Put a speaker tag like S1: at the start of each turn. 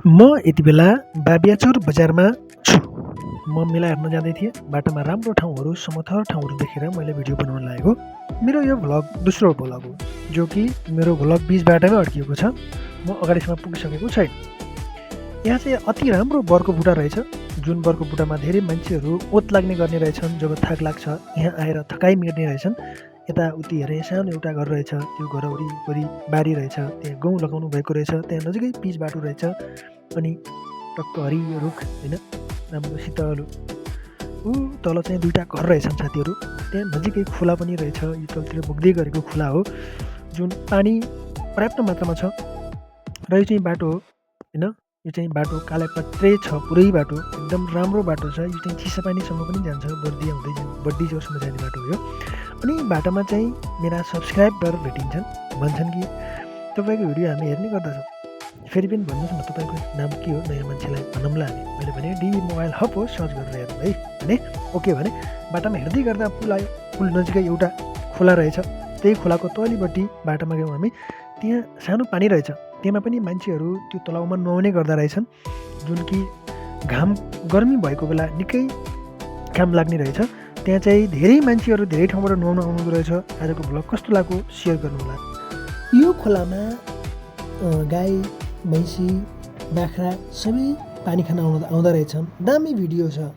S1: म यति बेला बाबियाचौर बजारमा छु। म मेला हेर्न जाँदै थिएँ। बाटोमा राम्रो ठाउँहरू, समथर ठाउँहरू देखेर मैले भिडियो बनाउन लागेको। मेरो यो भ्लग दोस्रो भ्लग हो, जो कि मेरो भ्लग बीच बाटोमै अड्किएको छ। म अगाडिसम्म पुगिसकेको छैन। यहाँ चाहिँ अति राम्रो बरको बुटा रहेछ, जुन बरको बुटामा धेरै मान्छेहरू ओत लाग्ने गर्ने रहेछन्। जब थाक लाग्छ यहाँ आएर थकाइ मेट्ने रहेछन्। यताउति हेरेँ सानो एउटा घर रहेछ, त्यो घर वरिपरि बारी रहेछ, त्यहाँ गहुँ लगाउनु भएको रहेछ, त्यहाँ नजिकै पिच बाटो रहेछ। अनि टक्क हरियो रुख होइन, राम्रो शीतल। तल चाहिँ दुईवटा घर रहेछन् साथीहरू। त्यहाँ नजिकै खोला पनि रहेछ, यो तलतिर बग्दै गरेको खोला हो, जुन पानी पर्याप्त मात्रामा छ। र यो चाहिँ बाटो हो होइन, यो चाहिँ बाटो कालेपत्रे छ, पुरै बाटो एकदम राम्रो बाटो छ। यो चाहिँ चिसापानीसम्म पनि जान्छ, बर्दी जोरसम्म जाने बाटो हो यो। अनि बाटोमा चाहिँ मेरा सब्सक्राइबर भेटिन्छन्, भन्छन् कि तपाईँको भिडियो हामी हेर्ने गर्दछौँ, फेरि पनि भन्नुहोस् न तपाईँको नाम के हो, नयाँ मान्छेलाई भनौँला हामी। मैले भने डिबी मोबाइल हब हो, सर्च गरेर हेर्नु है भने। ओके भने बाटोमा हेर्दै गर्दा पुल आयो। पुल नजिकै एउटा खोला रहेछ, त्यही खोलाको तलीपट्टि बाटोमा गयौँ हामी। त्यहाँ सानो पानी रहेछ, त्यहाँ पनि मान्छेहरू त्यो तलाउमा नुहाउने गर्दा रहेछन्, जुन कि गर्मी भएको बेला निकै काम लाग्ने रहेछ। त्यहाँ चाहिँ धेरै मान्छेहरू धेरै ठाउँबाट नुहाउन आउनु रहेछ। आजको भ्लग कस्तो लाग्यो सेयर गर्नुहोला। यो खोलामा गाई, भैँसी, बाख्रा सबै पानी खान आउँदा रहेछन्। दामी भिडियो छ।